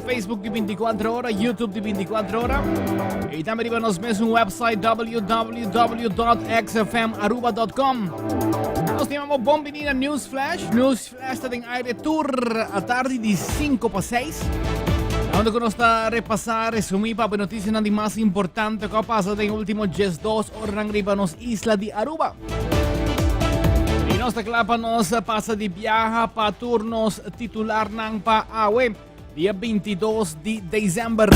Facebook di 24 Ora, YouTube di 24 Ora. Y tambe riba nos mesun website www.xfmaruba.com. Nos ta yama bo bon bini na News Flash. News Flash ta den aire tur atardi di 5 pa 6. Unda cu nos ta repasa, resumi pa noticianan di mas importante cu a pasa den ultimo 12 oranan riba nos isla di Aruba. Y nos ta cla pa nos pasa di biaha pa tur nos titularnan pa awe, dia 22 di december.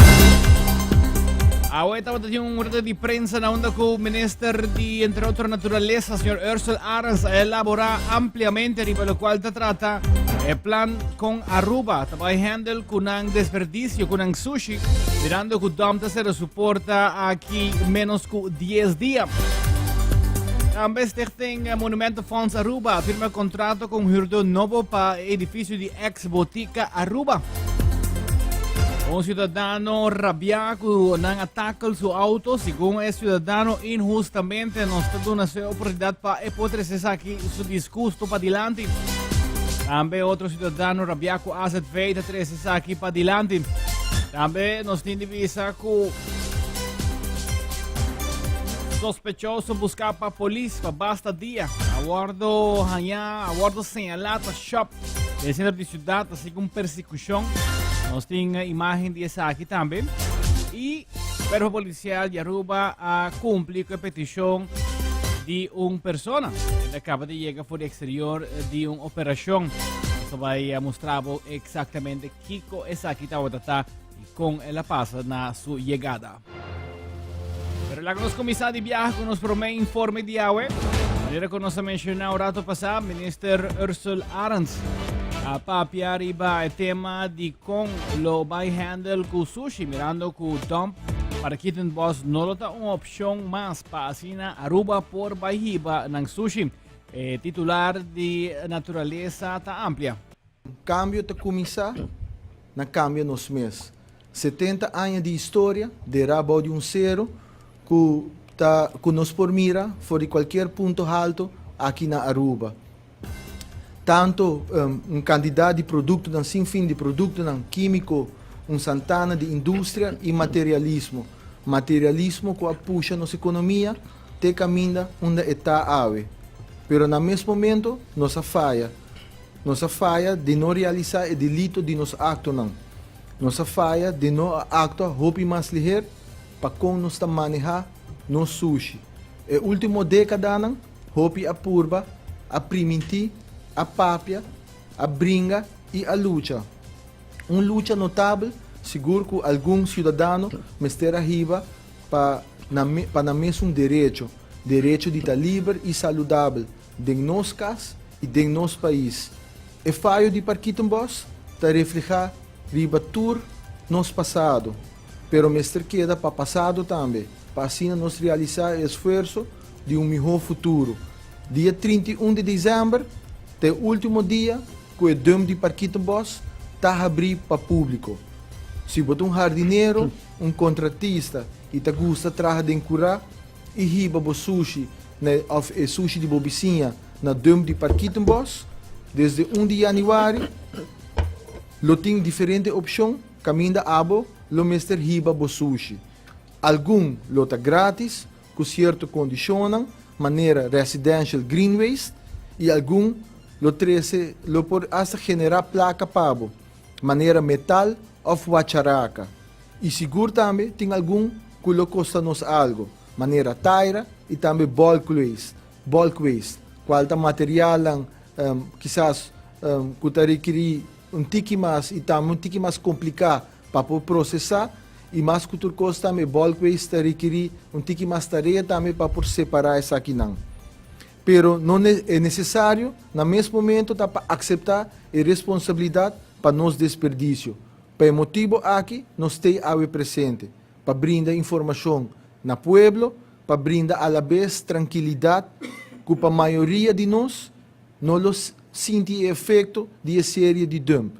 Awe tabata tin un rueda di prensa na unda cu minister di entre otro naturaleza, señor Ursel Arends, a elabora ampliamente riba locual ta trata e plan con Aruba ta bay handle cu nan desperdicio, cu nan sushi, mirando cu dump ta cera su porta aki menos cu 10 dia. Tambe Stichting Monumentenfonds Aruba a firma contrato cu un huurder nobo pa e edificio di ex Botica Aruba. Un ciudadano rabia cu nan a tackle su auto. Segun e ciudadano, inhustamente nos ta duna su oportunidad pa e por trece esaki su disgusto padilanti. Tambe otro ciudadano rabia cu AZV ta trece esaki padilanti. Tambe nos tin di bisa cu sospechoso busca pa polis pa basta dia a wordo haña, a wordo señala ta shop den centro di ciudad, así un persecucion. Nos tin imagen di esaki tambe. Y Cuerpo Policial di Aruba a cumpli cu e peticion di un persona. El acaba di yega for di exterior di un operacion. Nos ta bay mustra bo exactamente kico esaki tabata ta y con el a pasa na su yegada. Pero laga nos kuminsá di biaha ku nos promé informe di awe. Manera ku nos a menshoná un rato pasá, Minister Ursel Arends a papia riba e tema di kon lo bai handle ku sushi, mirando ku dump Parkietenbos no lo ta un opshon mas pa asina Aruba por bai hiba nan sushi. E titular di Naturalesa ta amplia. Kambio ta kuminsá na kambia nos mes. 70 aña di historia derá bou di un sero ku ta ku nos por mira for di kualkier punto halto aki na Aruba. Tanto un kantidat di produktonan sin fin di produktonan kímiko, un santana di industria i materialismo. Materialismo ku a pusha nos ekonomia te kaminda unda e ta awe. Pero na mes momento nos a faya. Nos a faya di no realisá e delito di nos aktonan. Nos a faya di no a aktua hopi mas liher pa kon nos ta manehá nos sushi. E último dékadanan hopi a purba, a primintí, a papia, a bringa i a lucha. Un lucha notabel sigur ku algun siudadano mester a hiba pa pa nan mesun derecho, derecho di ta liber i saludabel den nos kas i den nos pais. E fayo di Parkietenbos ta reflehá riba tur nos pasado, pero mester keda pa pasado tambe, pa asina nos realisá e esfuerso di un mihó futuro. Dia 31 di desèmber ta e último dia ku e dump di Parkietenbos ta habrí pa públiko. Si bo ta un hardinero, un kontratista i ta gusta traha den kurá i hiba bo sushi na òf e sushi di bo bisiña na dump di Parkietenbos, desde un di yanüari lo tin diferente opshon kaminda abo lo mester hiba bo sushi. Algun lo ta gratis ku sierto kondishonnan manera residential green waste i algun lo trese lo por asta generá plaka pa bo manera metal òf wacharaka. I sigur tambe tin algun ku lo kosta nos algo, manera taira i tambe bulk waste, bulk waste, kual ta materialnan kisas ku ta rekirí un tiki mas i tambe un tiki mas kompliká pa por prosesá i mas ku tur kos tambe bulk waste ta rekirí un tiki mas tarea tambe pa por separá esakinan. Pero no e nesesario na mes momento ta pa akseptá e responsabilidat pa nos desperdisio. Pa e motibo aki nos t'ei awe presente, pa brinda informashon na pueblo, pa brinda alabes trankilidat ku pa mayoria di nos no lo sinti e efekto di e serie di dump.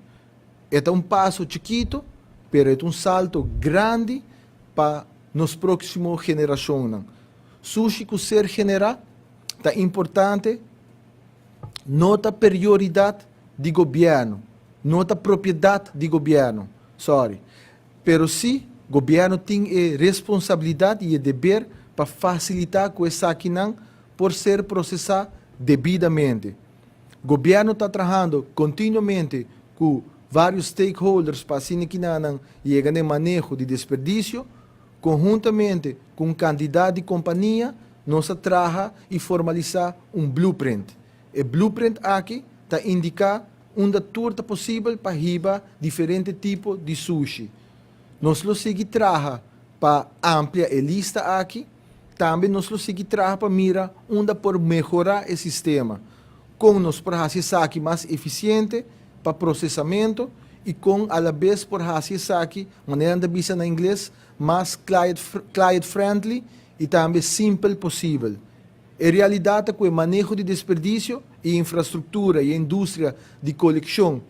E ta un paso chikito, pero e ta un salto grandi pa nos próksimo generashonnan. Sushi ku ser generá ta importante, no ta perioridat di gobièrnu, no ta propiedat di gobièrnu. Sorry. Pero si gobierno tin e responsabilidad y e deber pa facilita cu esakinan por ser procesa debidamente. Gobierno ta trahando continuamente cu varios stakeholders pa asina kinanan yega na e maneho di desperdicio. Conhuntamente cu un cantidad di compania nos a traha y formalisa un blueprint. E blueprint aki ta indica unda tur ta posibel pa hiba diferente tipo di sushi. Nos lo sigui traha pa amplia e lista aki. Tambe nos lo sigui traha pa mira unda por mehora e sistema, con nos por haci esaki mas eficiente pa procesamento y con alabes por haci esaki, manera nan ta bisa na ingles, mas client friendly y tambe simpel posibel. E realidad ta cu e maneho di desperdicio, e infrastructura y e industria di coleccion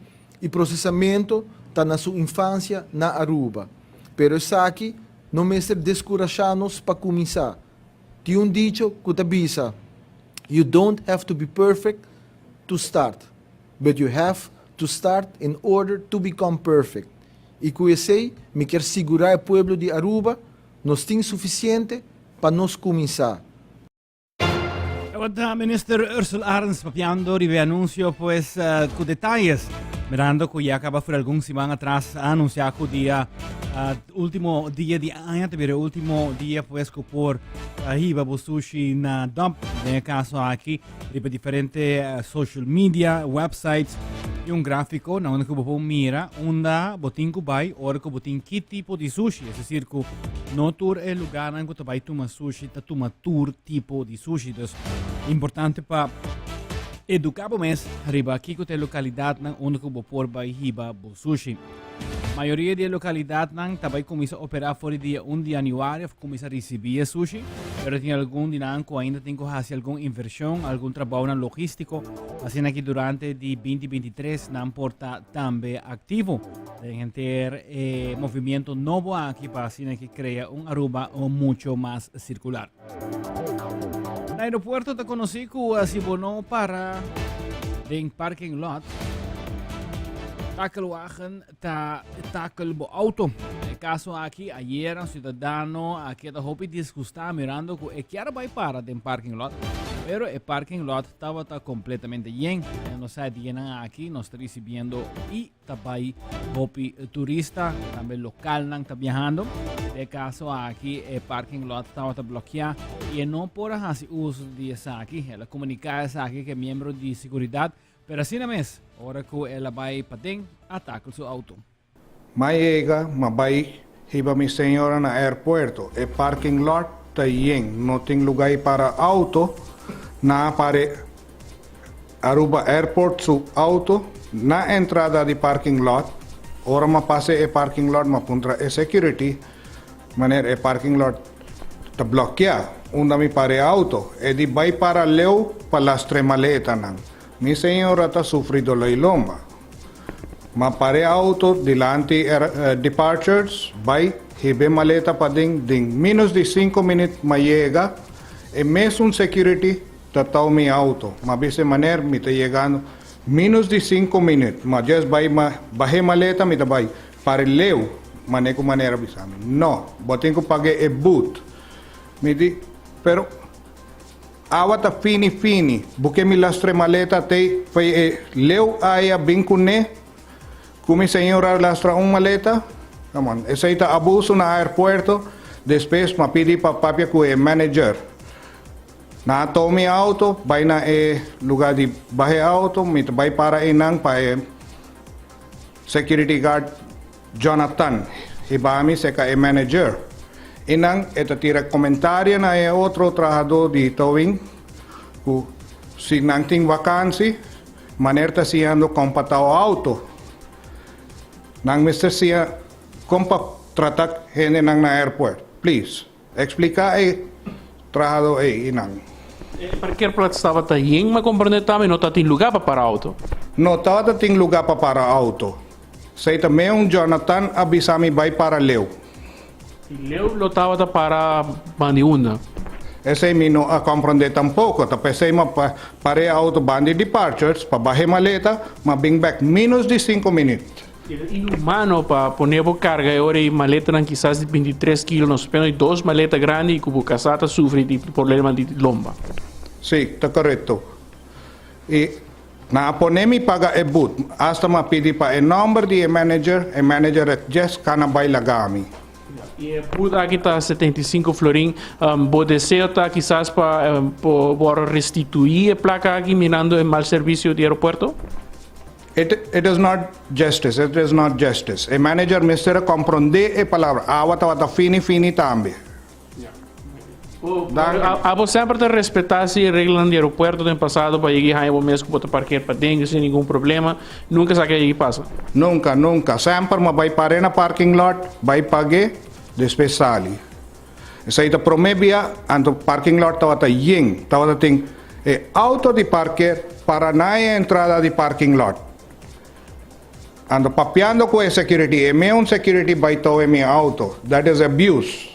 y procesamento ta na su infancia na Aruba. Pero esaki no mester descurasha nos pa cuminsa. Tin un dicho cu ta bisa, You don't have to be perfect to start, but you have to start in order to become perfect. Y cu esey mi kier sigura e pueblo di Aruba, nos tin suficiente pa nos cuminsa. Tabata Minister Ursell Arends papiando riba e anuncio pues cu detayes, mirando cu ya caba for algun siman atras a anuncia cu dia ultimo dia di aña ta bira e ultimo dia pues cu por hiba bo sushi na dump. Den e caso aki riba diferente social media, websites y un grafico na unda cu bo por mira unda bo tin cu bay ora cu bo tin ki tipo di sushi. Es decir cu no tur e lugarnan cu ta bay tuma sushi ta tuma tur tipo di sushi. Dus importante pa educa bo mes riba kiko ta e localidadnan unda cu bo por bay hiba bo sushi. Mayoria di e localidadnan ta bay cuminsa opera for di dia 1 di januari of cuminsa ricibi e sushi, pero tin algun di nan cu ainda tin cu haci algun inversion, algun trabaonan logistico, asina ki durante di 2023 nan por ta tambe activo den henter e movimiento nobo aki pa asina ki crea un Aruba mucho mas circular. Na aeropuerto ta conocí cu si bo no para den parking lot, takelwagen ta takel bo auto. E caso aki, ayer un ciudadano a keda hopi disgustá mirando cu e kier bai para den parking lot, pero e parking lot tabata completamente yen. Nos sa dianan aki nos ta ricibiendo y ta bai hopi turista, tambe localnan ta viajando. Den e caso aki e parking lot tabata bloquea y e no por a haci uso di esaki. El a comunica esaki cu e miembro di seguridad, pero asina mes, ora cu el a bai paden, a takel su auto. M'a yega, m'a bai hiba mi señora na airpuerto. E parking lot ta yen, no tin lugai para auto. Nan a pare Aruba Airport su auto na entrada di parking lot. Ora m'a pasa e parking lot m'a puntra e security, Meneer, e parking lot ta blokea, unda mi para e auto? E di bai para leu pa lastra e maletanan. Mi señora ta sufri doloi lomba. M'a para e auto dilanti departures, bai hiba e maleta paden, den menos di cinco minut m'a yega, e mesun security Ta tau mi auto. M'a bisa e maner mi ta yegando minus di cinco minut. M'a just bai m'a bahe maleta mi ta bai pare leu mane cu manera bisa mi. No, bo tin cu pague e boet. Mi di, pero awa ta fini fini. Bo ke mi lastra e maleta te fei e leu aya bin cu ne cu mi señora lastra un maleta? Come on, esey ta abuso na airpuerto. Despues m'a pidi pa papia cu e manager. Nan a tou mi auto, bai na e lugar di baha e auto, mi ta bai para einan pa e security guard Jonathan hiba mi serka e manager. Einan e ta tira comentario na e otro trahador di towing cu si nan tin vakansi, maner ta siñando con pa tou auto. Nan mester siña con pa trata hendenan na airport. Please. Explica e trahado ey y nan. E parkeerplaats tabata yen, ma comprende tambe no tatin lugar pa para auto. No tabata tin lugar pa para auto. Sey ta meun Jonathan a bisa mi bay para leu. Y leu lo tabata para bandi unda? Esey mi no a comprende tampoco. Ta pesey ma para e auto bandi departures pa bahe maleta, ma bin bek menos di cinco minuut. Si ta inhumano pa pone bo carga e ora y maletanan kisas di 23 kilo, nos peno di dos maleta grandi y cu bo casa ta sufri di problema di lomba. Si, ta corecto. Y nan a pone mi paga e boet. Hasta mi a pidi pa e nomber di e manager, e manager a just cana bay laga mi. Y e boet aki ta 75 florin. Bo deseo ta kisas pa por restitui e placa aki mirando e mal servicio di aeropuerto? It is not justice, it is not justice. E manager mester a comprende e palabra. Awa tabata fini fini tambe. Abo semper ta respeta si e reglanan di aeropuerto den pasado pa yegi haña bo mes ku bo ta parkeer paden sin ningun problema. Nunka esaki a yegi pasa? Nunka, nunka. Semper mi a bai pare na parking lot, bai pag'é, despues sali. Esei ta promé bia, anto parking lot tabata yen. Tabata tin e auto di parkeer para na e entrada di parking lot. Anto papiando ku e security, e meun security bai towe mi auto. That is abuse.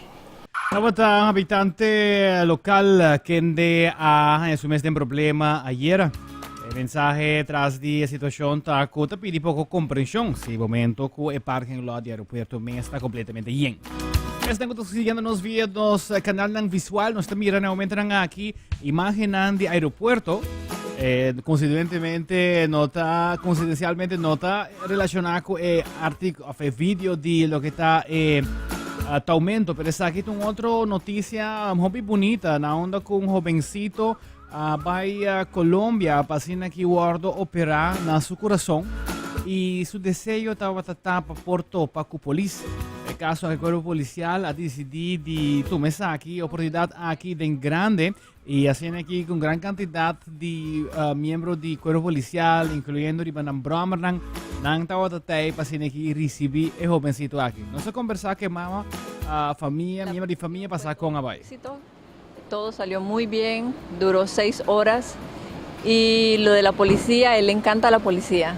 Tabata un habitante local kende a haña su mes den problema ayera. E mensahe tras di e situacion ta cu ta pidi poco comprension si momento cu e parking lot di aeropuerto mes ta completamente yen. Esnan cu ta siguiendo nos via nos canalnan visual, nos ta mira na momentonan aki imagennan di aeropuerto. Eh, coincidentemente no ta, coincidencialmente no ta relaciona cu e articulo of e video di loke ta e uh, pero esaki ta un otro noticia um, hopi bunita na onda cu un jovencito uh, bai uh, Colombia pa asina ki wordo opera na su corazon y su deseo tabata ta pa por topa cu polis. E caso e cuerpo policial a decidi di tuma esaki oportunidad aki den grande Y asina aki cu gran cantidad di uh, miembro di cuerpo policial, incluyendo riba nan brommernan, nan tabata tey pa asina aki ricibi e jovencito aki. Nos a conversa cu e mama, uh, famia, miembro di famia pa sa con a bay. Éxito. Todo salió muy bien, duró 6 horas. Y lo de la policía, él le encanta la policía.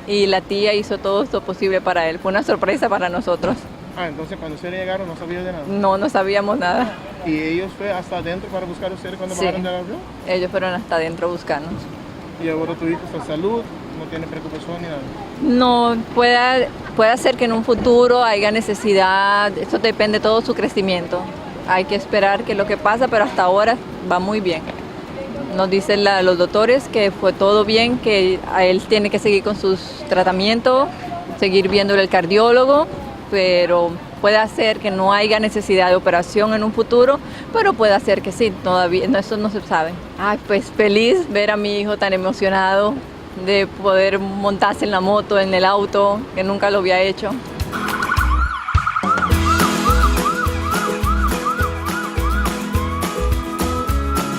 Y la tía hizo todo lo posible para él. Fue una sorpresa para nosotros. Ah, entonces cuando ustedes llegaron no sabían de nada. No, no sabíamos nada. ¿Y ellos fue hasta adentro para buscar a ustedes cuando Sí. bajaron del avión? Ellos fueron hasta adentro a buscarnos. Y ahora tu hijo está en salud, no tiene preocupación ni nada. No, puede ser que en un futuro haya necesidad, eso depende todo su crecimiento. Hay que esperar que lo que pasa, pero hasta ahora va muy bien. Nos dicen los doctores que fue todo bien, que a él tiene que seguir con sus tratamientos, seguir viéndole el cardiólogo, pero puede ser que no haya necesidad de operación en un futuro, pero puede ser que sí, todavía, no, eso no se sabe. Ay, pues feliz ver a mi hijo tan emocionado de poder montarse en la moto, en el auto, que nunca lo había hecho.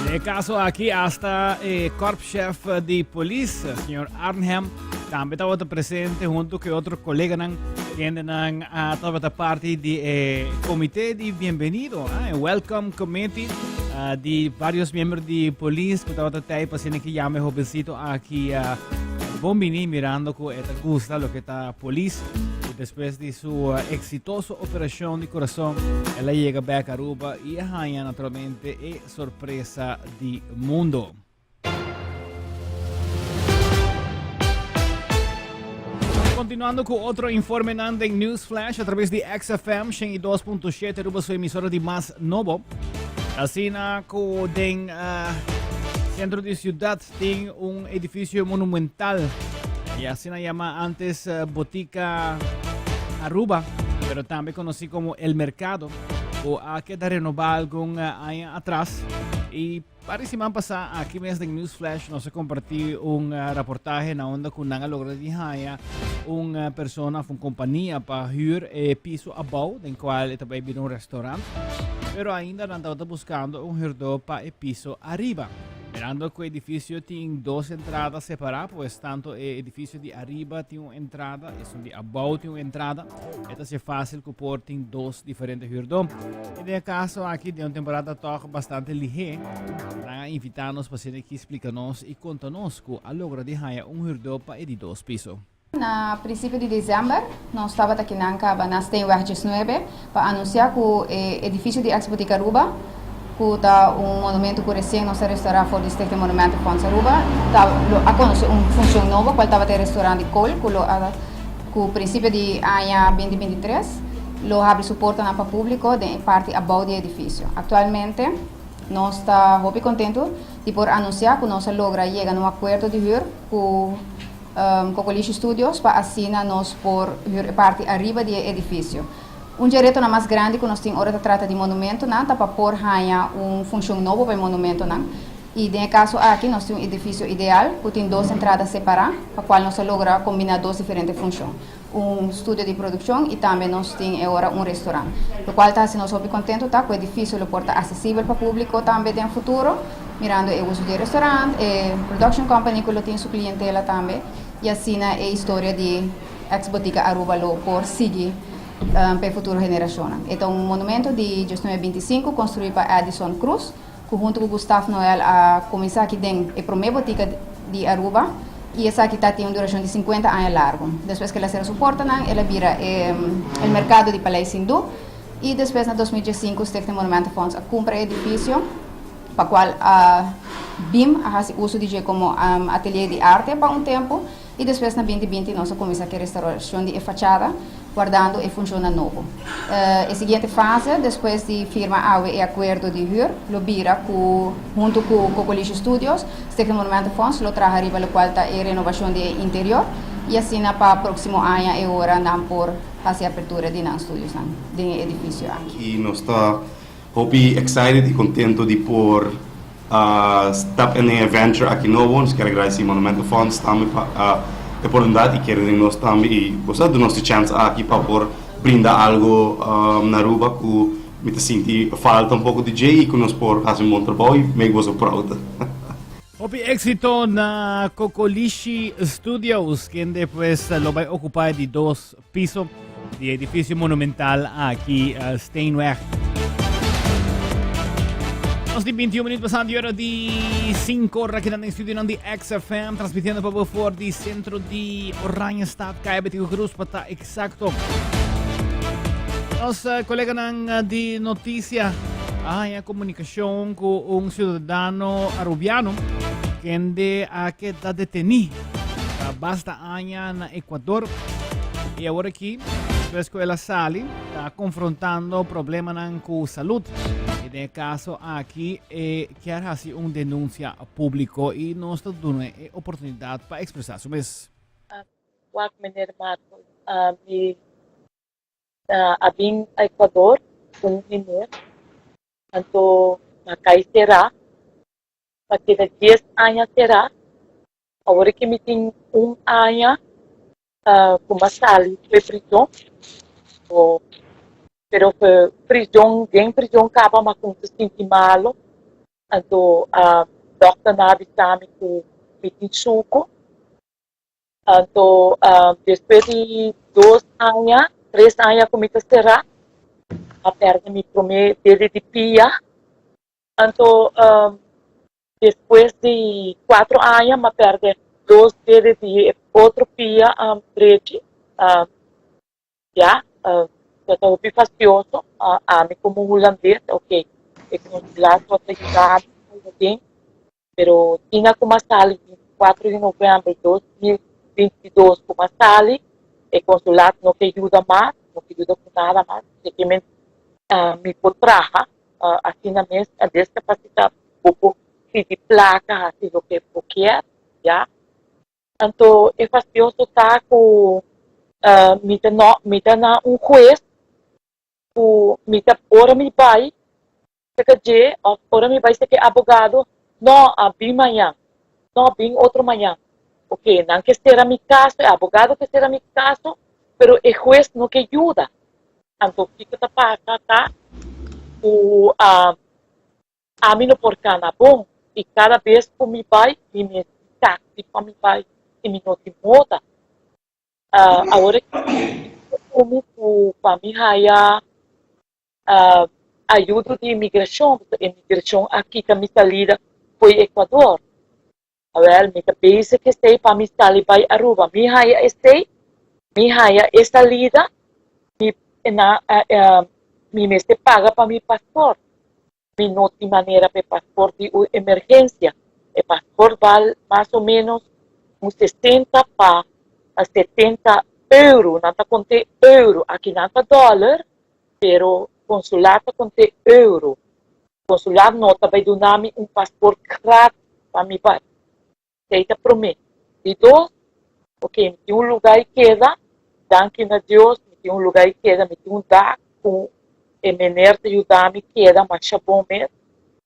Den e caso aki hasta eh, korpschef di polis, señor Arnhem, tambe tabata presente hunto cu otro coleganan kendenan a tabata parti di eh, comité di bienvenido, ah, welcome committee di varios miembro di polis cu tabata tey pa asina cu yama e jovencito aki uh, bon bini mirando cu e ta gusta loke ta polis. Y despues di su exitoso operacion di corazon, el a yega back Aruba y a haya naturalmente e sorpresa di mundo. Continuando cu otro informenan den News Flash a traves di XFM 102.7 Aruba su emisora di mas nobo. Asina cu den centro di ciudad tin un edificio monumental y asina yama antes Botica Aruba, pero tambe conoci como El Mercado, cu a keda renoba algun aña atras. Y par di siman pasa aki mes den News Flash nos a comparti un raportahe na unda cu nan a logra di haya un persona of un compania pa huur e piso abao den cual e ta bay bira un restaurant. Pero ainda nan tabata buscando un huurdo pa e piso ariba. Mirando cu e edificio tin dos entrada separa, pues tanto e edificio di ariba tin un entrada, esun di abao tin un entrada. E ta haci facil cu por tin dos diferente huurdo. Y den e caso aki, den un temporada toch bastante lihe, nan a invita nos pa asina aki splica nos y conta nos cu a logra di haya un huurdo pa e di dos piso. Na principio di december nos tabata akinan caba na Steenweg 19 pa anuncia cu e edificio di ex Botica Aruba, cu ta un monumento cu recien nos a restaura for di Stichting Monumentenfonds Aruba, ta lo a conoce un funcion nobo cual tabata e restaurant di Kool cu lo a ku prinsipio di aña 2023 lo habri su portanan pa públiko den e parti abou di e edifisio. Aktualmente nos ta hopi kontentu di por anunsiá ku nos a logra yega na un akuerdo di hür ku Cocolishi Studios pa asina nos por hür e parti ariba di e edifisio. Un dje retonan mas grandi ku nos tin ora ta trata di monumentonan ta pa por haña un funshon nobo pa e monumentonan. I den e kaso aki nos tin un edifisio ideal ku tin dos entrada separá pa kual nos a logra kombiná dos diferente funshon, un studio di produkshon i tambe nos tin e ora un restorant. Lokual ta hasi nos hopi kontentu ta ku e edifisio lo por ta asesibel pa públiko tambe den futuro, mirando e uso di e restorant, e production company ku lo tin su klientela tambe i asina e historia di Ex Botica Aruba lo por sigui pa e futuro generashonnan. E ta un monumento di 1925 konstruí pa Edison Cruz ku huntu ku Gustave Noel a kuminsá aki den e promé botika di Aruba i esaki ta tin un durashon di 50 aña largu. Despues ku el a sera su portanan el a bira e el merkado di Paleis Hindú i despues na 2015 Stichting Monumentenfonds a kumpra e edifisio pa kual a bim a hasi uso di dje komo atelier di arte pa un tempu. I despues na 2020 nos a kuminsá ku e restaurashon di e fachada, wardando e funshonnan nobo. E siguiente fase, despues di firma awe e akuerdo di hür, lo bira ku huntu ku Cocolishi Studios, Stichting Monumentenfonds lo traha riba lokual ta e renovashon di e interior i asina pa próksimo aña e ora nan por hasi apertura di nan studiosnan den e edifisio aki. I nos ta hopi excited i contento di por step in e adventure aki nobo. Nos kier agradeci Monumentenfonds tambe pa e oportunidad y kere den nos tambe y bo sa duna nos e chance aki pa por brinda algo na Aruba cu mi ta sinti falta un poco di dje y cu nos por haci un bon trabou y make boso proud. Hopi éxito na Cocolishi Studios, kende pues lo bai ocupa di dos piso di edificio monumental aki Steenweg. Nos di 21 minuut pasando hora di 5 ora aquí en estudio di XFM, transmitiendo pa voor di centro di Oranjestad, Kaya Betico Cruz, pa ta exacto. Nos coleganan di noticia a haña comunicacion cu un ciudadano arubiano kende a keda deteni pa basta aña na Ecuador y awor aki despues cu el a sali ta confrontando problemanan cu salud y den e caso aki e kier haci un denuncia publico y nos ta duna e oportunidad pa expresa su mes. Wak meneer Marcos, mi a bin Ecuador cu un meneer, anto a cay cera, a keda dies aña cera. Awor ki mi tin un aña ku mi a sali for prizon, pero prizon den prizon kaba mi a kumsa sinti malo, anto dòkternan a bisa mi ku mi tin suku, anto despues di dos aña, tres aña ku mi ta será, mi a pèrdè mi promé dede di pia, anto Despues di cuatro aña m'a perde dos dede di e otro pia drechi. Ya, ta ta hopi fastioso. Ami como hulandes, ok, e consulado a yuda mi aden, pero tina cu m'a sali 24 di november 2022 cu m'a sali, e consulado no ke yuda mas, no ke yuda cu nada mas, simplemente mi por traha asina mes a descapacita bo por pidi placa haci loke bo kier ya anto e fastioso ta cu mi ta no mi ta na un huez cu mi ta ora mi bay cerca dje of ora mi bay cerca e abogado no a bin mañan no bin otro mañan ok nan ke cera mi caso e abogado ke cera mi caso pero e huez no ke yuda Anto kiko ta pasa ta ku ami no por kana bon i kada bes ku mi bai mi mester taxi pa mi bai i mi no tin mota. Awor ku mi ku pa mi haya ayudo di imigrashon, pasobra imigrashon a kita mi salida fo'i Ecuador. Awel, mi ta bezig esei pa mi sali bai Aruba. Mi haya esei, mi haya e salida, mi na mi mester paga pa mi pasport. Mi no tin manera pa e pasport di un emergencia. E pasport bal mas o menos un 60 pa 70. Euro, nan ta kont'é euro. Aki nan ta dòler, pero konsulat ta kont'é euro. Konsulat no ta bai duna mi un pasport gratis pa mi bai. Esei ta promé. Di dos, ok, mi tin un lugá i keda, danki na Dios, mi tin un lugá i keda, mi tin un dak ku e mener ta yuda mi keda masha bon mes,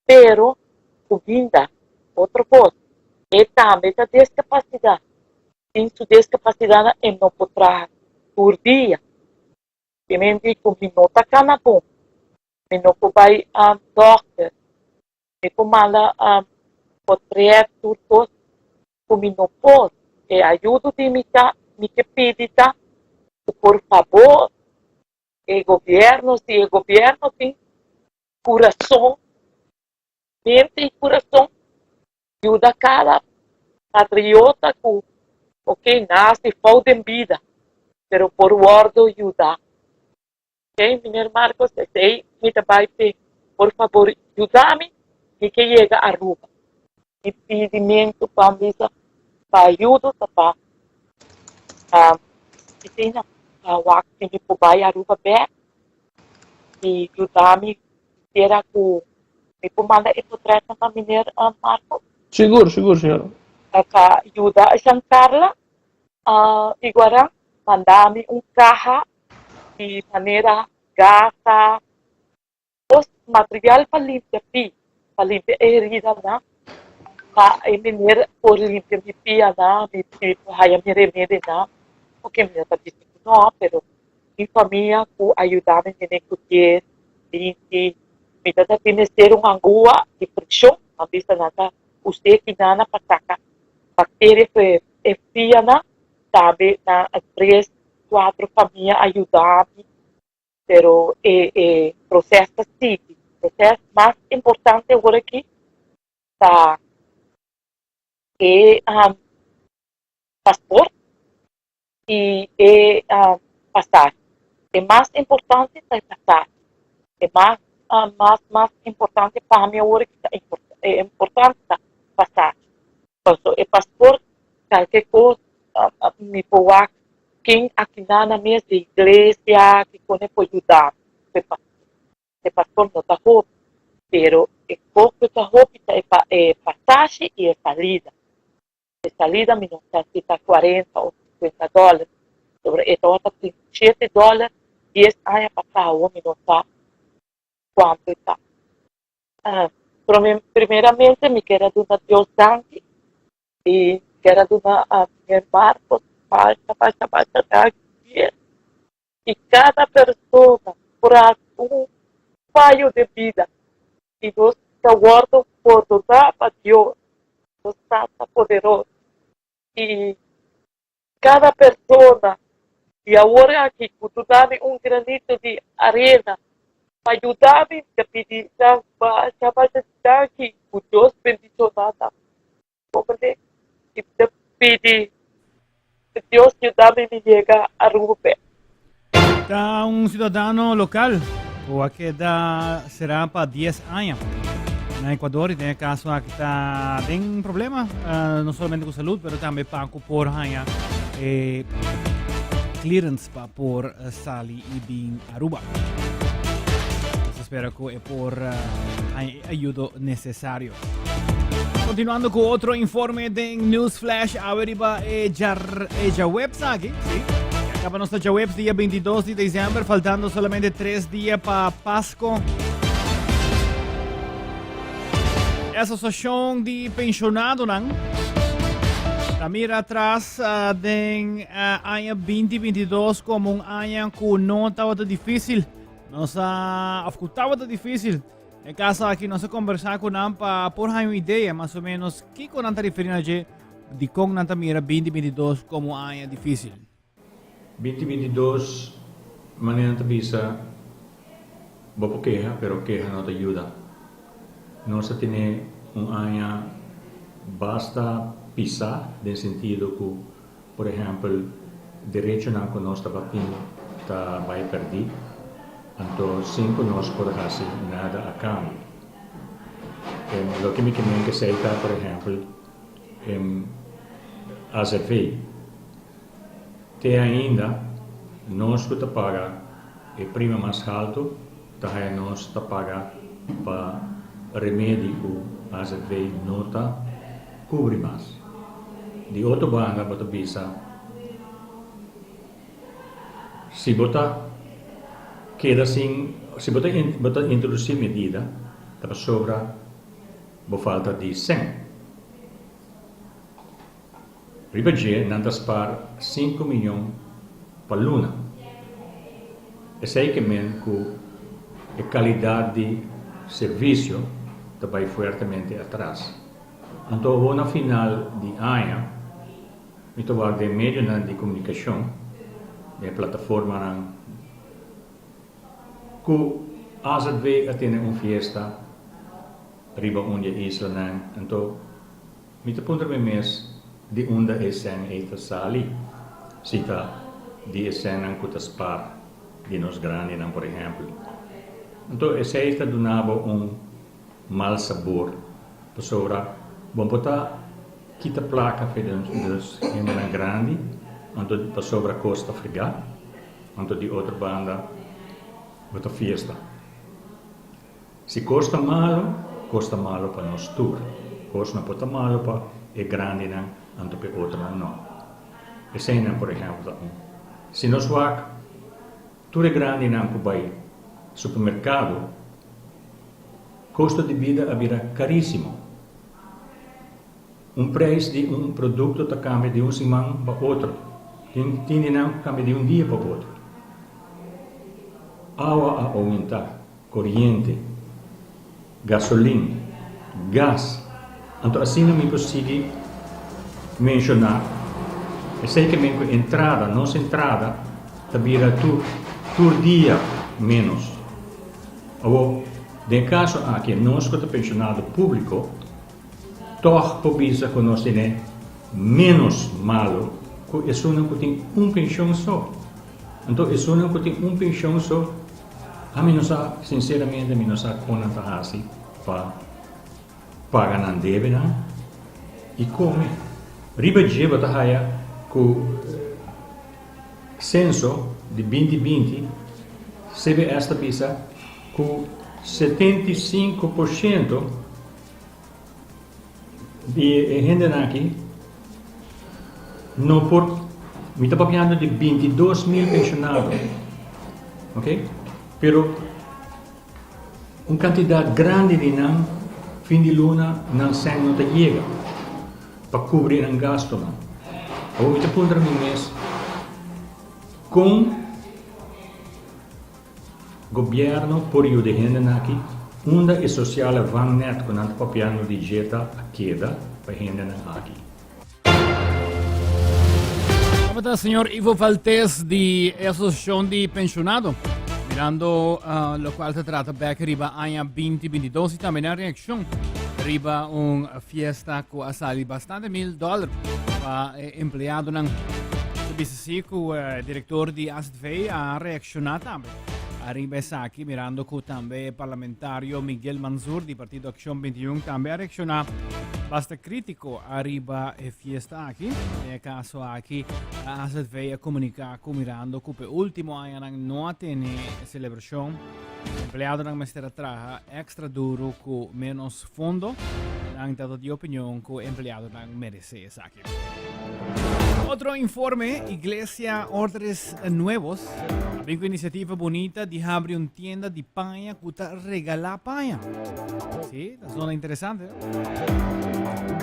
pero kuminda, otro kos, e tambe ta deskapasidat. Tin su deskapasidatnan e no por traha tur dia. Primer di ku mi no ta kana bon, mi no por bai dòkter, mi por manda potret tur kos ku mi no por. E ayudo di mi ta, mi ke pidi ta ku por fabor e gobièrnu, si e gobièrnu tin kurason, mente i kurason, yuda kada patriota ku ok nase fout den bida pero por wòrdu yuda. Ok meneer Marcos esei mi ta bai pe por fabor yuda mi mi ke yega Aruba. Mi pidimentu pa bisa pa ayudo ta pa esei nan pa wak si mi por bai Aruba bek y yuda mi sikiera ku mi por manda e potretnan pa meneer Marcos. Sigur sigur señora. Pa yuda Jean Carla Iguaran manda mi un kaha di manera gasa, kos material pa limpia pi, pa limpia e heridanan, pa e meneer por limpia mi pianan, mi por haya mi remedinan, oke mi no ta bisa ku no, pero mi famia ku a yuda mi mene ku dies, binti, mi ta ta tin mester un angua di preshon, nan bisa nan ta us'é kinana pa saka bakteria ku e pianan, tambe nan a tres Cuatro famia a yuda mi, pero e e proces ta sigui. Proces mas importante awor aki ta e paspoort y e pasaje. E mas importante ta e pasaje. E mas mas mas importante pa mi awor aki ta e importante ta pasaje. Paso e paspoort cualke cos mi por wak ken akinan na mes di iglesia kiko ne por yuda mi ku e pastor. E pastor no ta hopi, pero e kos ku ta hopi ta e pasashi i e salida. E salida mi no sa si ta kuarenta o sinkuenta dòler, pasobra e tabata 37 dòler dies aña pasá, awor mi no sa kuantu e ta. Primeramente mi kier a duna Dios danki i kier a duna a Meneer Marcos masha masha masha danki i kada persona por hasi un fayo den bida i nos ta wordo pordona pa Dios, nos Tata poderoso i kada persona i awor aki ku duna mi un granito di arena pa yuda mi, mi ta pidi nan masha masha danki ku Dios bendiciona nan. Comprende? I mi ta pidi Dios yuda mi mi yega Aruba bek. Ta un ciudadano local cu a keda sera pa 10 aña na Ecuador y den e caso aki ta den problema, no solamente cu salud, pero tambe pa cu por haña e clearance pa por sali y bin Aruba. Nos ta spera cu e por haña e ayudo necesario. Continuando cu otro informe den News Flash, awe riba e jar, e djaweps aki, sí. Ya caba nos ta djaweps dia 22 di december, faltando solamente tres dia pa Pasco. E Asociacion di Pensionadonan ta mira atras uh, den uh, aña 2022 como un aña cu no tabata difícil. Nos a, of cu tabata difícil. E caso aki nos a conversa cu nan pa por haña un idea mas o menos kico nan ta referi na dje, dicon nan ta mira 2022 como un aña dificil. 2022, manera nan ta bisa, bo por keha, pero keha no ta yuda. Nos a tene un aña basta pisa den sentido cu, por ehempel, derechonan cu nos tabatin ta bay perdi, anto sin cu nos por haci nada a cambio. Loke mi ke men kesey ta, por ehempel, azv. Te ainda nos ku ta paga e prima mas haltu ta haya nos ta paga pa remedi ku azv no ta kubri mas. Di otro banda bo ta bisa si bo ta keda sin si bo ta bo ta introdusi medida ta pasobra bo falta di sèn. Riba dje nan ta spar sinku miyon pa luna. Esei ke men ku e kalidat di servisio ta bai fuertemente atras. Anto awor na final di aña mi ta wak den medionan di komunikashon, den e plataformanan ku azv a tene un fiesta riba un di e islanan, anto Mi ta puntra mi mes di unda e sèn ei ta sali, si ta di e sènnan ku ta spar di nos grandinan por ehèmpel. Anto esei ta duna bo un mal sabor pasobra bo por ta kita plaka fe di nos hendenan grandi anto pasobra kos ta fregá anto di otro banda bo ta fiesta. Si kos ta malu, kos ta malu pa nos tur. Kos no por ta malu pa e grandinan anto pa e otronan no. Eseinan por ehèmpel ta un. Si nos wak tur e grandinan ku bai supermerkado, kosto di bida a bira karísimo. Un prijs di un produkto ta kambia di un siman pa otro. Tin tin di nan ku kambia di un dia pa otro. Awa a oumentá. Koriente, gasolin, gas, anto asina mi por sigui menshoná esei ke men ku entrada, nos entrada ta bira tur tur dia ménos. Awor, den e kaso aki nos ku ta penshonado públiko tòg por bisa ku nos tene ménos malu ku esunnan ku tin un penshon so. Anto esunnan ku tin un penshon so Ami no sa, sinceramente mi no sa con nan ta haci pa paga nan debenan y come. Riba dje bo ta haya cu censo di binti binti CBS ta bisa cu 75 por ciento Di e hendenan aki no por, mi ta papiando di 22 mil pensionado, ok, pero un cantidad grandi di nan fin di luna nan sèn no ta yega pa cubri nan gastonan. Awor mi ta puntra mi mes con. Gobierno por yuda e hendenan aki? Unda e sociale vangnet cu nan ta papiando di dje ta a keda pa e hendenan aki? Tabata señor Ivo Valtes di e Asociacion di Pensionado, mirando uh, locual ta trata bek riba aña 2022 y tambe na reaccion riba un fiesta cu a sali bastante mil dollar pa eh, empleadonan. Bisa si cu eh, director di AZV a reacciona tambe ariba esaki, mirando cu tambe parlamentario Miguel Mansur di Partido Acción 21 tambe a reacciona basta critico ariba e fiesta aki. Den e caso aki, AZV a comunica cu mirando cu pe ultimo añanan no a tene celebracion, empleadonan mester a traha extra duro cu menos fondo. Nan ta di opinion cu empleadonan merece esaki. Otro informe, Iglesia Ordres Nuevos a bin cu iniciativa bonita di habri un tienda di paña cu ta regala paña. Sí, ta zona interesante.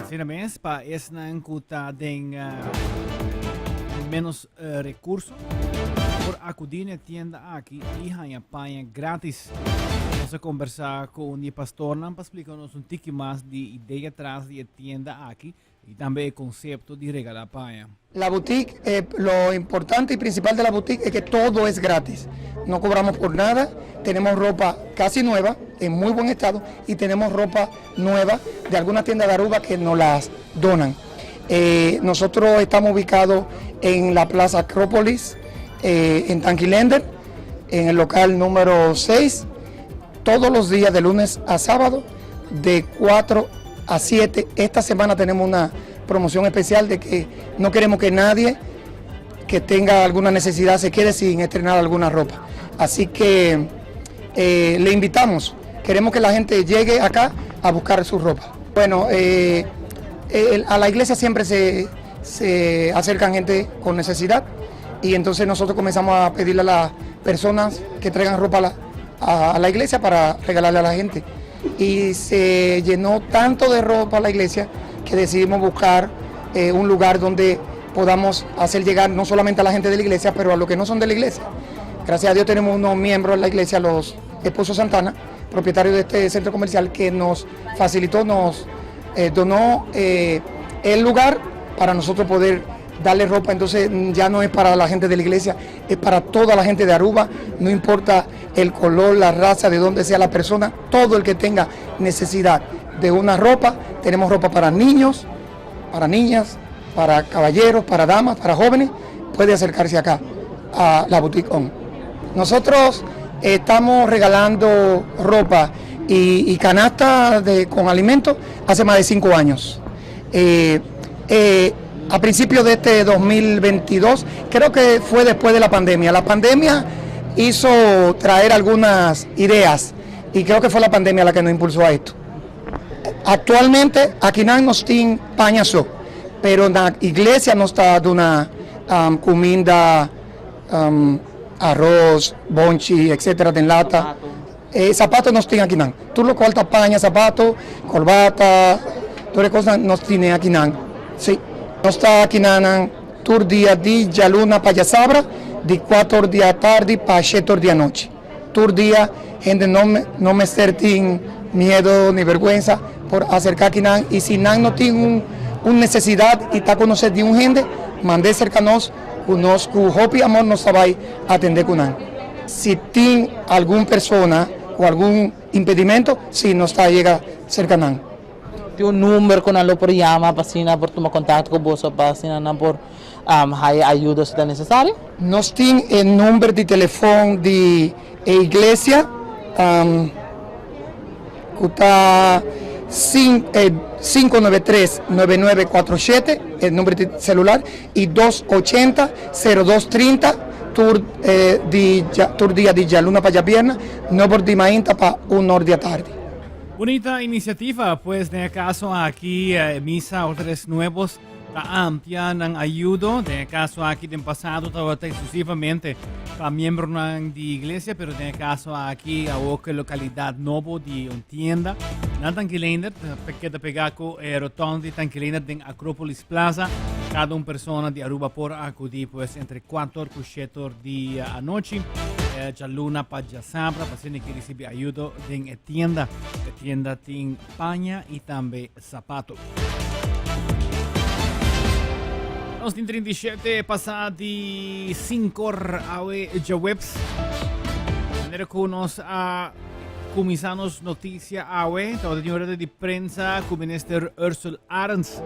Asina mes, pa esnan cu ta den uh, menos uh, recurso, por acudi na tienda aki y haña paña gratis. Nos a conversa cu un di pastornan pa splica nos un tiki mas di idea tras di e tienda aki y tambe e concepto di regala paña. La boutique, eh, lo importante y principal de la boutique es que todo es gratis. No cobramos por nada, tenemos ropa casi nueva, en muy buen estado, y tenemos ropa nueva de algunas tiendas de Aruba que nos las donan. Eh, nosotros estamos ubicados en la Plaza Acrópolis, eh, en Tanquilender, en el local número 6, todos los días de lunes a sábado, de 4 a 7. Esta semana tenemos una promoción especial de que no queremos que nadie que tenga alguna necesidad se quede sin estrenar alguna ropa. Así que eh, le invitamos, queremos que la gente llegue acá a buscar su ropa. Bueno, eh, a la iglesia siempre se, se acercan gente con necesidad y entonces nosotros comenzamos a pedirle a las personas que traigan ropa a la, a, la iglesia para regalarle a la gente. Y se llenó tanto de ropa la iglesia que decidimos buscar eh, un lugar donde podamos hacer llegar no solamente a la gente de la iglesia, pero a los que no son de la iglesia. Gracias a Dios tenemos unos miembros de la iglesia, los esposos Santana, propietarios de este centro comercial, que nos facilitó, nos eh, donó eh, el lugar para nosotros poder darle ropa. Entonces ya no es para la gente de la iglesia, es para toda la gente de Aruba, no importa el color, la raza, de dónde sea la persona, todo el que tenga necesidad de una ropa, tenemos ropa para niños, para niñas, para caballeros, para damas, para jóvenes, puede acercarse acá a la Boutique On. Nosotros estamos regalando ropa y, y canastas con alimentos hace más de 5 años. A principios de este 2022, creo que fue después de la pandemia. La pandemia hizo traer algunas ideas y creo que fue la pandemia la que nos impulsó a esto. Actualmente aki nan nos tin paña so, pero na iglesia nos ta duna cuminda, aros, bonchi, etc. den lata. Zapato nos tin akinan. Tur loke ta paña, zapato, corbata, tur cos nos tin akinan. Si. Nos ta akinan tur dia di dialuna pa diasabra, di 4 di atardi pa 7 di anochi. Tur dia, hende no mester tin miedo ni berguensa por acerca akinan y si nan no tin un necesidad y ta conoce di un hende, manda cerca nos, cu nos cu hopi amor nos ta bay atende cu nan. Si tin algun persona cu algun impedimento, si nos ta yega cerca nan. Tin un number cu nan lo por yama pa asina por tuma contacto cu boso pa asina nan por haya ayudo si ta necesario? Nos tin e number di telefon di iglesia cu ta 593-9947, e number di celular, y 280-0230, tur dia di dialuna pa diabierna, 9 di mainta pa 1 di atardi. Bunita iniciativa, pues den caso aki Misa Tres Nuevos ta amplia nan ayudo. Den caso aki den pasado tabata exclusivamente pa miembro di iglesia, pero den caso aki a localidad nobo di un tienda. Na Tanki Leendert, keda pega cu e rotonde di Tanki Leendert den Acropolis Plaza. Cada un persona di Aruba por acudi pues entre 4 y 7 di anochi. Dialuna pa diasabra, pa esnan cu ricibi ayudo den tienda. E tienda tin paña y tambe zapato. Nos tin 37 pasa di 5 or awe diahuebs. Manera cu nos a cuminsa nos noticia awe, tabatin rueda di prensa cu minister Ursula Arends.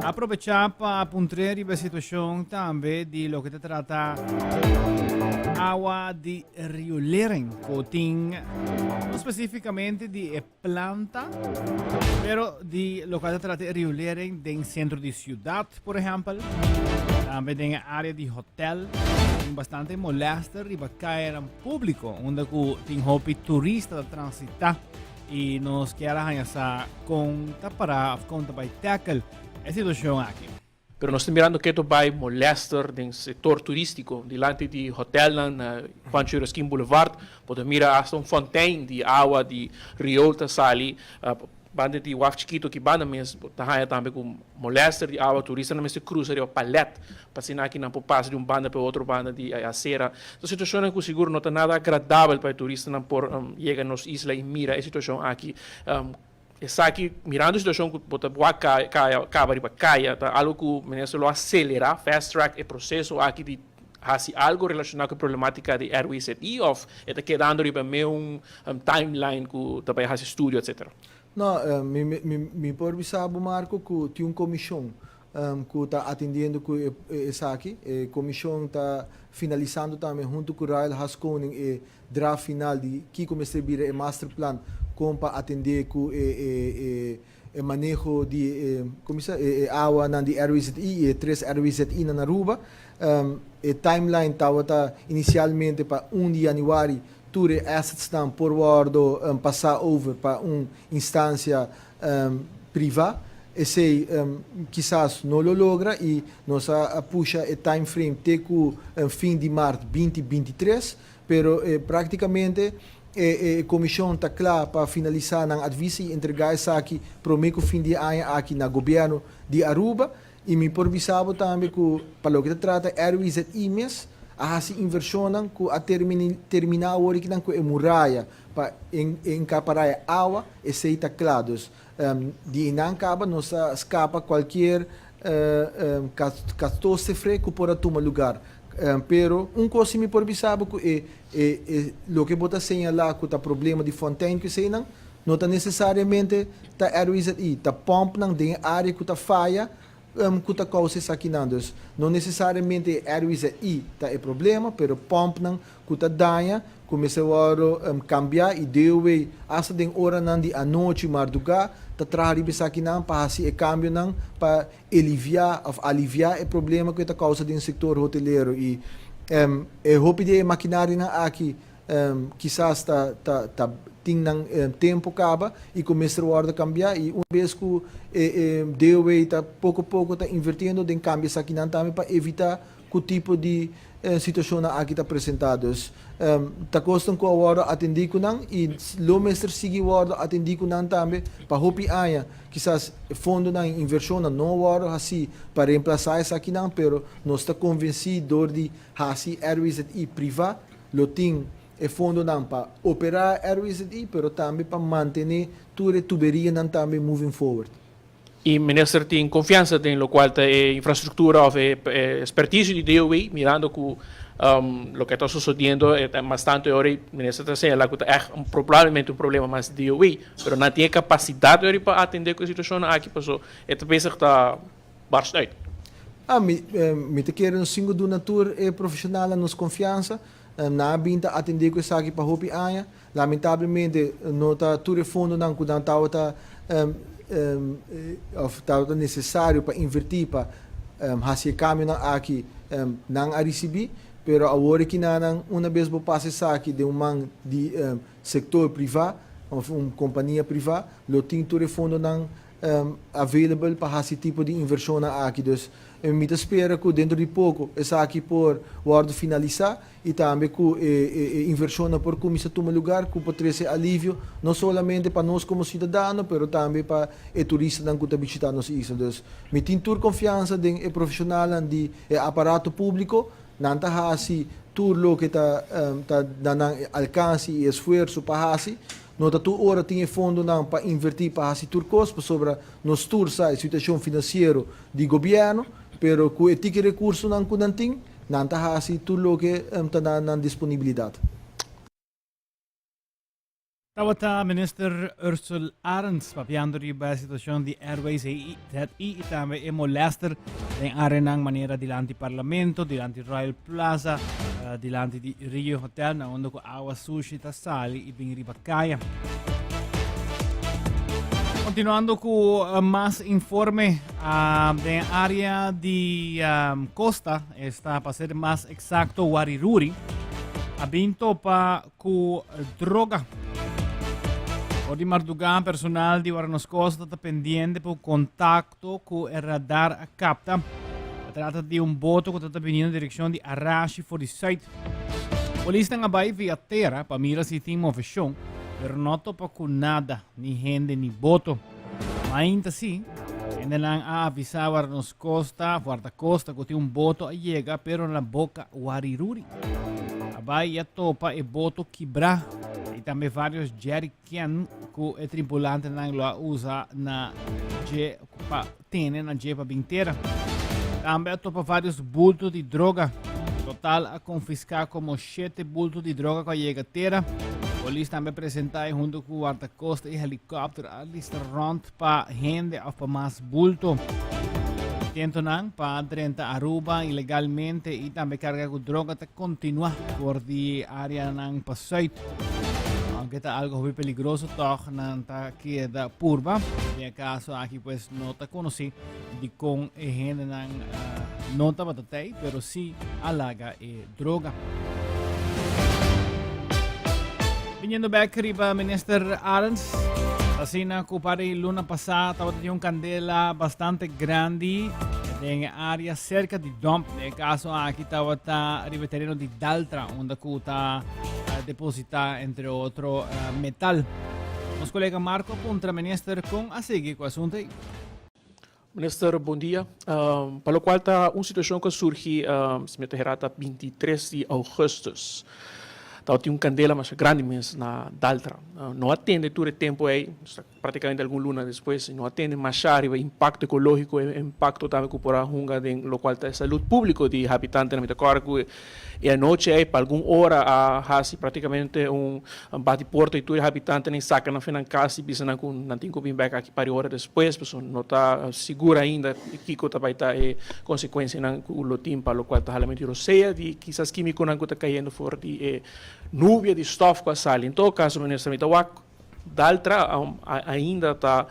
Aprovecha pa puntra e situacion tambe di loke ta trata awa di riolering, cu tin no specificamente di e planta, pero di loke ta trata riolering den centro di ciudad, por ehempel. Tambe den area di hotel, tin bastante molester riba caya publico, unda cu tin hopi turista ta transita y nos kier sa con ta para of con ta bay tackle e situacion aki. Pero nos ta mirando cu ta bay molester den sector turistico, dilanti di hotel na Juancho Yrausquin Boulevard, por mira hasta un fontein di awa di riool ta sali, banda di Waf Chikito cu banda mes ta haya tambe cu molester di awa, turistanan mester cruza riba palet, pa asina aki nan por pasa di un banda pa otro banda di acera. E situacion cu sigur no ta nada agradabel pa turistanan por yega na nos isla y mira e situacion aki. Esaki, mirando e situacion cu bo ta caya, caba riba caya, ta algo cu minister lo acelera, fast track e proceso aki di haci algo relaciona cu e problematica di RWZI of ta kedando riba mesun timeline cu ta bay haci estudio, etc. No, mi por bisa bo, Marco, cu tin un comision cu ta atendiendo cu esaki. E comision ta finalisando tambe hunto cu Royal Haskoning e draft final di kico mester bira e masterplan con pa atende cu e e maneho di e como bisa e awanan di RWZI y e tres RWZI nan Aruba. E timeline tabata inicialmente pa un di januari tur e assetsnan por wordo pasa over pa un instancia priva. Esey kisas no lo logra y nos a pusha e time frame te cu fin di maart 2023, pero practicamente e comision ta cla pa finalisa nan advis y entrega esaki prome cu fin di e aña aki na gobierno di Aruba. Y mi por bisa bo tambe cu pa loke ta trata RWZI mes a haci inversionnan cu a termina awor aki nan cu e muraya pa encapara e awa, esey ta cla. Dus di eynan caba nos a scapa cualkier catostefre cu por a tuma lugar. Pero un cos si mi por bisa bo cu e loke bo ta señala cu ta problema di fontein cu eseynan No ta nesesariamente ta RWZI, ta pòmpnan den e área ku ta faya ku ta kousa esakinan. Dus no nesesariamente e RWZI ta e problema, pero pòmpnan ku ta daña ku mester wòrdu kambiá i DOW asta den oranan di anochi, mardugá, ta traha riba esakinan pa hasi e kambionan pa eliviá òf aliviá e problema ku e ta kousa den sektor hotelero. I e hopi di e makinarianan aki Kisas ta ta ta tin nan tempo caba y cu mester wordo cambia y un bes cu e e DOW ta poco poco ta invertiendo den cambia esakinan tambe pa evita cu tipo di situacionnan aki ta presenta. Dus ta cosnan cu a wordo atendi cu nan y lo mester sigui wordo atendi cu nan tambe pa hopi aña. Kisas e fondonan y inversionnan no a wordo haci pa reemplaza esakinan pero nos ta convenci door di haci RWZI priva Lo tin e fondonan pa operá RWZI pero tambe pa mantené tur e tuberianan tambe moving forward. E minister tin konfiansa den lokual ta e infrastruktura òf e ekspertisio di DOW mirando ku loke ta sosodiendo mas tantu e ora e minister ta señalá ku ta ègt probablemente un problema mas di DOW pero nan tin e kapasidat ora pa atendé ku e situashonnan aki paso e ta bezig ta barst uit. Ah, mi, mi ta kere nos sin ku duna tur e profeshonalnan nos konfiansa. Nan a bin ta atendé ku esaki pa hopi aña. Lamentablemente no ta tur e fondonan ku nan tabata òf tabata nesesario pa invertí pa hasi e kambionan aki nan a risibí. Pero awor e kinanan una bes bo pasa esaki den un man di sektor privá òf un kompania privá lo tin tur e fondonan available pa hasi tipo di inversionnan aki. Dus mi ta spera cu dentro di poco esaki por wordo finalisa y tambe cu e inversionnan por cuminsa tuma lugar cu por trece alivio no solamente pa nos como ciudadano pero tambe pa e turistanan cu ta bishita nos isla. Dus mi tin tur confiansa den e profesionalnan di e aparato publico. Nan ta hasi tur loke ta ta na nan alcanse y esfuerso pa hasi. No ta tur ora tin e fondonan pa invertí pa hasi tur kos, pasobra nos tur sa e situashon finansiero di gobièrnu, pero ku e tiki rekursonan ku nan tin, nan ta hasi tur loke ta na nan disponibilidat. Tabata Minister Ursell Arends papiando riba e situashon di Airways ZI i tambe e molester den areanan manera dilanti Parlamento, dilanti Royal Plaza, dilanti di Rio Hotel na unda ku awa sushi ta sali i bin riba kaya. Continuando ku mas informe uh, den área di um, costa, esta pa ser mas exacto Wariruri, a bin topa ku droga. Por di mardugá personal di Guardanos Costa ta pendiente por contacto ku e radar a capta. Ta trata di un boto ku ta biniendo direccion di Arashi for di Zuid. Polisnan a bai via tera pa mira si tin moveshon, pero no topa ku nada, ni hende ni boto. Mainta si, hendenan a avisá Guardanos Costa, Guardacosta, ku tin un boto a yega, pero na boka Wariruri. A bai i a topa e boto kibrá i tambe varios jerrycan ku e tripulantenan lo a usa na dje pa tene na dje pa bin tera. Tambe a topa varios bulto di droga. Total a confisca como shete bulto di droga cu a yega tera. Polis tambe a presenta y hunto cu guardacosta y helicopter a listra rond pa hende of pa mas bulto. Intentonan pa drenta Aruba ilegalmente y tambe carga cu droga ta continua for di areanan pa zuid. Aunke ta algo hopi peligroso, toch nan ta keda purba. Den e caso aki pues no ta conoci di con e hendenan uh, no tabata tei, pero si a laga e droga. Viniendo back riba minister Arends, asina cu pari luna pasá tabata tin un candela bastante grandi den e área cerca di dump. Den e caso aki tabata riba e tereno di Daltra, unda cu ta deposita entre otro metal. Nos colega Marco a puntra minister con a sigui cu asunto ei. Minister, bon dia. Pa locual ta un situacion cu a surgi, si mi ta hera ta 23 di augustus. Tabatin un candela masha grandi mes na Daltra. No a tende tur e tempo ei, Prácticamente algun luna despues no a tende masha riba impacto ecologico e impacto tambe cu por a hunga den locual ta e salud publico di habitantenan. Mi ta corda cu e anochi ey pa algun ora a haci practicamente un bati porta y tur e habitantenan saca nan fe nan cas y bisa nan cu nan tin cu bin bek aki pari ora despues pasobra no ta sigur ainda kico ta bay ta e consecuencianan cu lo tin pa locual ta halamento di rosea di kisas quimiconan cu ta cayendo for di e nubia di stof cu a sali. En todo caso minister mi ta wak. Daltra ainda ta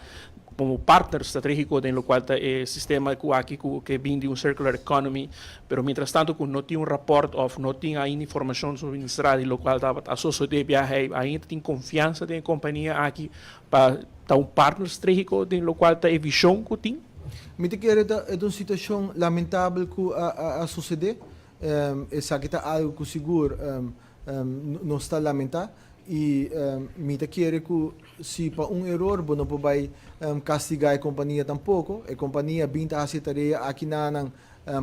como partner strategico den locual ta e sistema cu aki cu ke bin di un circular economy, pero mientras tanto cu no tin un rapport of no tin ainda informacion suministra di locual tabata a sosode biaha ey, ainda tin confiansa den e compania aki pa ta un partner strategico den locual ta e vision cu tin? Mi ta kere ta e ta un situacion lamentabel cu a sosode. Esaki ta algo cu sigur nos ta lamenta. I mi ta kere ku si pa un eror bo no por bai kastigá e kompania tampoko. E kompania bin ta hasi e tarea aki na nan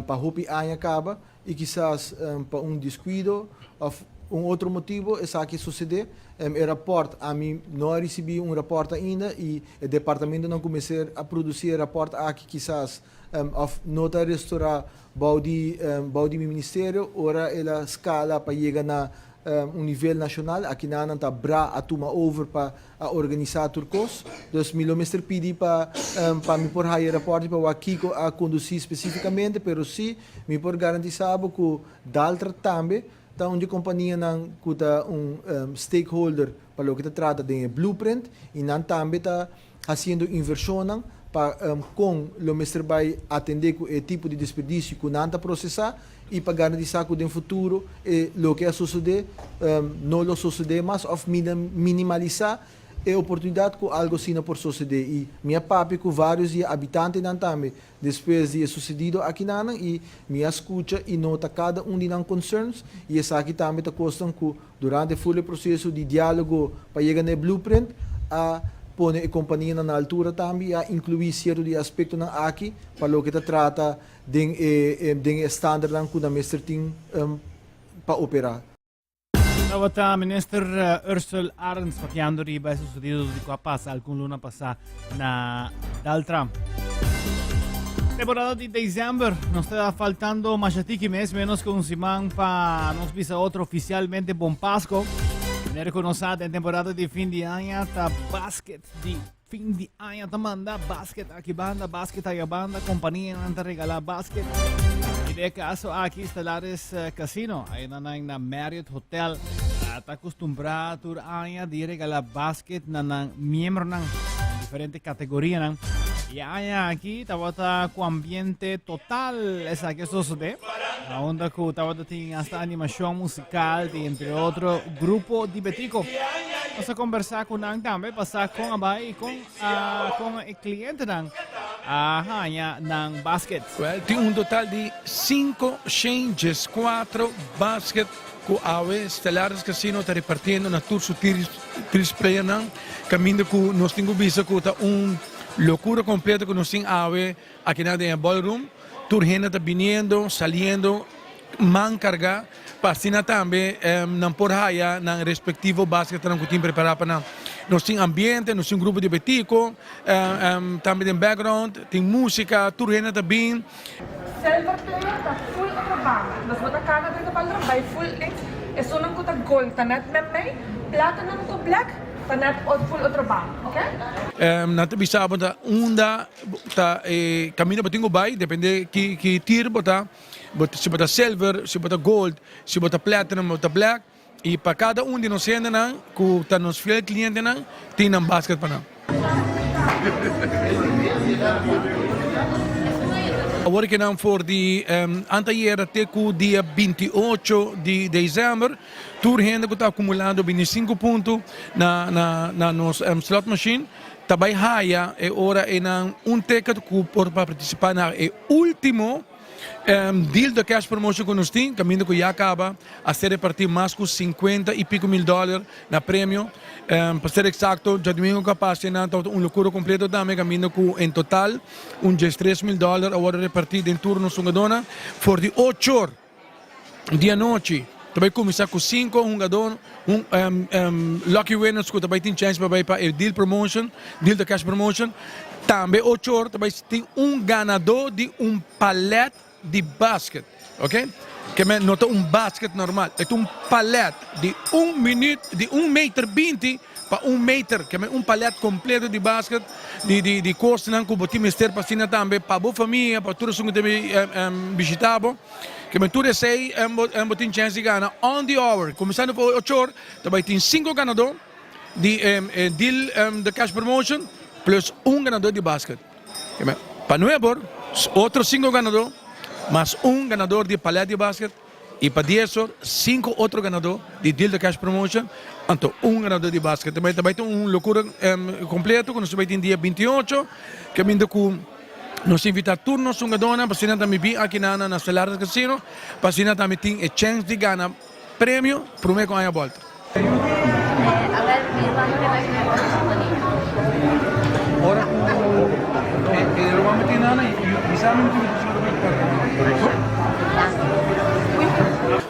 pa hopi aña kaba i kisas pa un deskuido òf un otro motibu esaki a susedé. E rapòrt, ami no a risibí un rapòrt ainda i e departamentonan ku mester a produsí e rapòrt aki kisas òf no ta restorá bou di bou di mi ministerio ora el a skala pa yega na un nivel nashonal. Akinan nan ta bra a tuma over pa a organisá tur kos. Dus mi lo mester pidi pa pa mi por haya e rapòrt pa wak kiko a kondusí spesífikamente, pero sí mi por garantisá bo ku Daltra tambe ta un di e kompanianan ku ta un stakeholder pa loke ta trata den e blueprint i nan tambe ta hasiendo invershonnan pa kon lo mester bai atendé ku e tipo di desperdisio ku nan ta prosesá i pa garantisá ku den futuro e loke a sosodé no lo sosodé mas òf minimalisá e oportunidat ku algu asina por sosodé. I mi a papia ku vários di e abitantenan tambe despues di e susedido akinanan i mi a skucha i nota kada un di nan concerns i esaki tambe ta kosnan ku Durante ful e proseso di diálogo pa yega na e blueprint, a pone e kompanianan na altura tambe i a inkluí sierto di e aspektonan aki pa loke ta trata den e den e standardnan ku nan mester tin pa operá. Tabata Minister Ursell Arends papiando riba e sucedido di cu a pasa algun luna pasa na Daltra. Temporada di december nos ta faltando masha tiki mes, menos que un siman pa nos bisa otro oficialmente Bon Pasco. Manera que nos sa, den temporada di fin di aña ta basket di fin di aña ta manda basket aki banda, basket aya banda, compañía nan ta regala basket. Y de caso aki Stellaris eh, Casino, ahí na na Marriott Hotel, ah, ta acostumbrado tur aña di regala basket na nan miembronan, diferente categorianan. Y aña aki tabata cu ambiente total, esaki a sosode. Na unda cu tabata tin hasta animacion musical di entre otro grupo di Betico. Nos a conversa cu nan tambe, pasa con a bay y con, uh, con e clientenan a haña nan basket. Well, tin un total di 5 changes, 4 basket Ku awe Stellaris Casino ta repartiendo na tur su tris playernan, kaminda ku nos tin ku bisa ku ta un lokura kompleto ku nos tin awe akinan den e ballroom. Tur hende ta biniendo, saliendo, man kargá pa asina tambe nan por haya nan respektivo basketnan ku tin prepará pa nan. Nos tin ambiente, nos tin grupo di betico tambe den background, tin músika, tur hende ta bin. Silver player ta full otro banda. Nos bo ta cana den de ballroom bay full links. Esunnan cu ta gold ta net memey. Platinum cu black ta net full otro banda. Ok? Nan ta bisa bo ta unda ta e caminda bo tin cu bay depende ki ki tier bo ta. Si bo ta silver, si bo ta gold, si bo ta platinum, bo ta black. I pa kada un di nos hendenan ku ta nos fiel klientenan tin nan basket pa nan. Awor ke nan for di anteayera te ku dia 28 di desèmber tur hende ku ta akumulando 25 punto na na nos slot machine ta bai haya e ora einan un ticket ku por partisipá na e último Deal the cash promotion ku nos tin, kaminda ku ya kaba a ser repartí mas ku sinkuenta i piko mil dòler na premio. Pa ser eksakto, djadumingu ku a pasa nan tabata un lokura kompleto tambe, kaminda ku en total un diestres mil dòler a wòrdu repartí den tur nos hungadónan. For di ocho or di anochi ta bai kuminsá ku sinku hungadó, lucky winners ku ta bai tin chèns pa bai pa e deal promotion, deal the cash promotion. Tambe ocho or ta bai tin un ganadó di un palèt di basket, ok. Ke men no ta un basket normal, e ta un palèt di un minüt, di un meter binti pa un meter, ke men un palèt kompleto di basket di di di kosnan ku bo tin mester pa asina tambe pa bo famia, pa tur esun ku ta bishita bo. Ke men tur esei bo tin chèns di gana on the hour. Kuminsando pa ocho or ta bai tin sinku ganadó di e deal de cash promotion plus un ganadó di basket. Pa nuebe or otro sinku ganadó mas un ganador di palèt di basket i pa dies or sinku otro ganadó di deal de cash promotion anto un ganadó di basket. Ta bai tin un lokura kompleto ku nos ta bai tin dia 28 kaminda ku nos ta invitá tur nos hungadónan pa asina tambe bin aki na na Stellares Casino pa asina tambe tin e chèns di gana premio promé ku aña bòlta.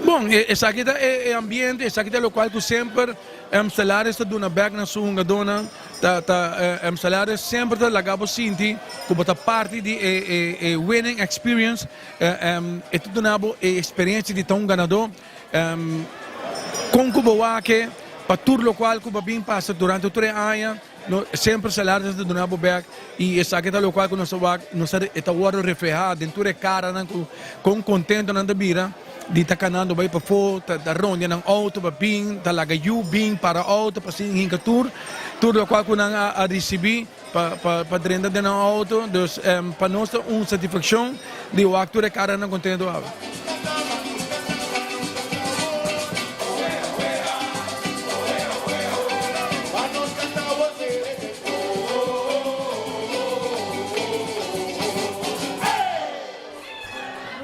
Bon, esaki ta e ambiente, esaki ta lokual ku semper Stellares ta duna bèk na su hungadónan. Ta ta Salares semper ta laga bo sinti ku bo ta parti di e e winning experience. E ta duna bo e experiencia di ta un ganadó. Kon ku bo wak pa tur lokual ku bo a bin pasa durante tur e aña, no semper Salares ta duna bo bèk i esaki ta lokual ku nos ta wak, nos ta e ta wòrdu reflehá den tur e karanan ku kon kontento nan ta bira. Di ta kanando bai pafó, ta rondia nan outo pa bin, ta laga yu bin para outo pa sin hinka tur, tur lokual ku nan a risibí pa pa drenta den nan outo. Dus pa nos ta un satisfakshon di wak tur e karanan kontento awe.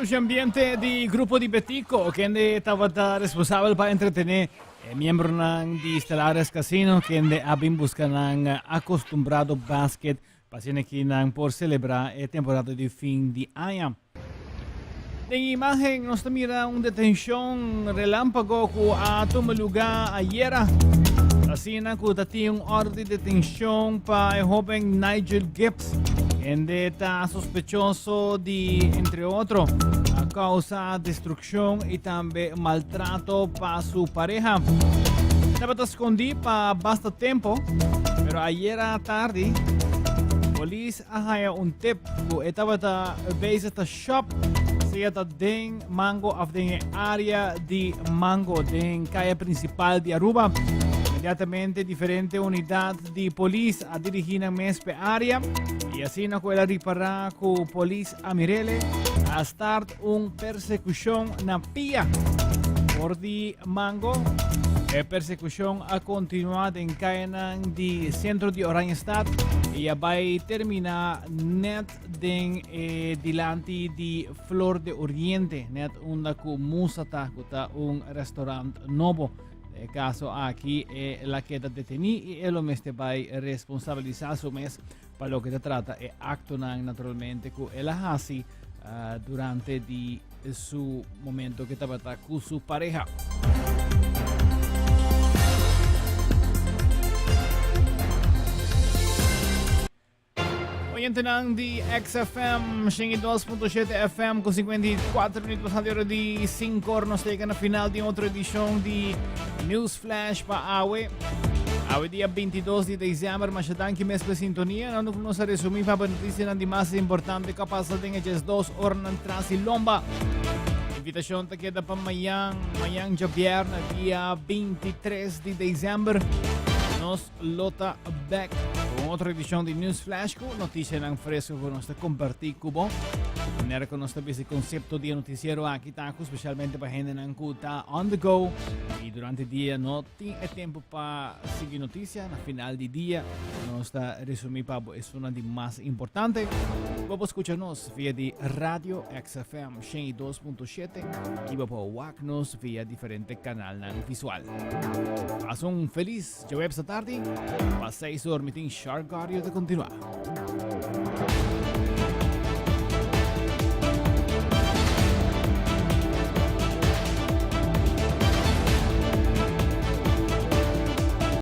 Lushi ambiente di Grupo di Betico, kende tabata responsabel pa entretene e miembronan di Stellares Casino, kende a bin busca nan acostumbrado basket pa asina ki nan por celebra e temporada di fin di aña. Den imagen nos ta mira un detencion relampago cu a tuma luga ayera. Asina cu ta tin un orde di detencion pa e hoben Nigel Gibbs. Hende ta sospechoso di, entre otro, a causa destruccion y tambe maltrato pa su pareha. Tabata scondi pa basta tempo, pero ayera tardi polis a haya un tip cu e tabata bezig ta shop, sea ta den Mango of den e area di Mango, den caya principal di Aruba. Inmediatamente diferente unidad di polis a dirigi nan mes pe area y asina cu el a ripara cu polis a mirele a start un persecucion na pia por di Mango. E persecucion a continua den cayanan di centro di Oranjestad y a bay termina net den e dilanti di Flor de Oriente, net unda cu Musa ta, cu ta un restaurant nobo. E caso aki e la keda deteni y e lo mester bay responsabilisa su mes pa loke ta trata e actonan naturalmente cu el a haci uh, durante di su momento que tabata cu su pareha. Oyentenan di XFM 102.7 FM ku 54 minuut pasando ora di 5 or nos llega na final di otro edicion di News Flash pa awe. Awe dia 22 di december, masha danki mes pa sintonia. Nan nos a resumi pa noticianan di mas importante que pasa den e 2 oranan tras y lomba. Invitashon ta keda pa mañan, mañan djabièrnè dia 23 di desèmber. Nos lo ta bèk ku un otro edishon di News Flash ku notisianan fresku ku nos ta kompartí ku bo. Manera ku nos ta bisa e konsepto di e notisiero aki ta ku spesialmente pa hendenan ku ta on the go i durante dia no tin e tempu pa sigui notisia. Na final di dia nos ta resumí pa bo esunnan di mas importante. Bo por skucha nos via di Radio XFM 102.7 i bo por wak nos via diferente kanalnan visual. Pasa un felis djaweps atardi. Pa 6 or mi tin Shark Guardio ta kontinuá.